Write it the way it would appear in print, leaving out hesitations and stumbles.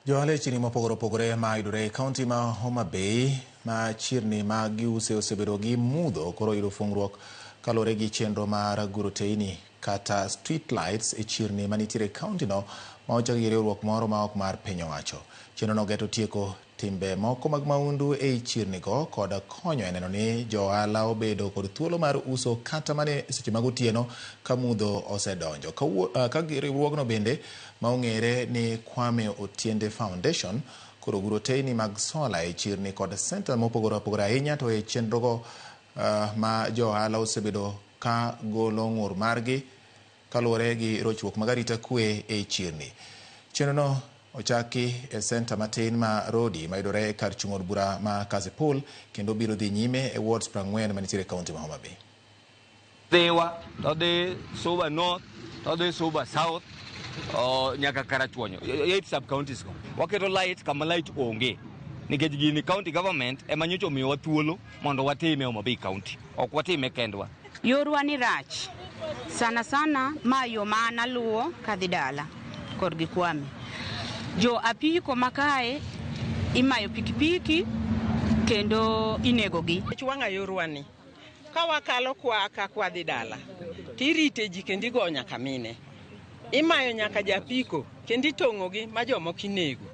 Johala e chirni mopogore opogore ma yudore e kaunti ma Homa Bay ma chirni ma giuse osebedo gi mudho koro oyudo fungruok kaluwore gi chenro mar guro teyni kata street lights e chirni manitiere e kaunti no ma ochaki gi riwruok moro ma ok mar piny owacho. Chenro no geto tieko timbe moko mag mahundu ei chirni go kod konyo e neno ni johala obedo kod thuolo mar uso kata mana e seche mag otieno ka mudho osedonjo. Ka riwruogno bende ma ong'ere ni Kwame Otiende Foundation koro guro teyni mag sola e chirni kod senta mopogore opogore ahinya to e chenrogo ma jo ohala osebedo ka golo ng'ur margi kaluwore gi rochruok mag arita kwe e chirni. Chenrono ochaki e senta matin ma Rodi mayudore e kar chung' od bura ma Kasipul kendo biro dhi nyime e wards 40 manitiere e kaunti ma Homa Bay. Dhiwa to dhi Suba North to dhi Suba South nyaka Karachuonyo. Eight sub counties go. Waketo light kama light onge. Nikech gini county government ema nyocha omiyowa thuolo mondo watime Homa Bay County. Ok watime kendwa. Yorwa ni rach sana sana ma yo ma an aluwo kadhi dala korgi Kwame. Jo apiko makae imayo pikipiki kendo inegogi. Wang'a yorwa ni ka wakalo kwa ka kwadhi dala tirite ji kendo igoyo nyaka mine imayo nyaka japiko kendo itong'ogi ma jomoko inego.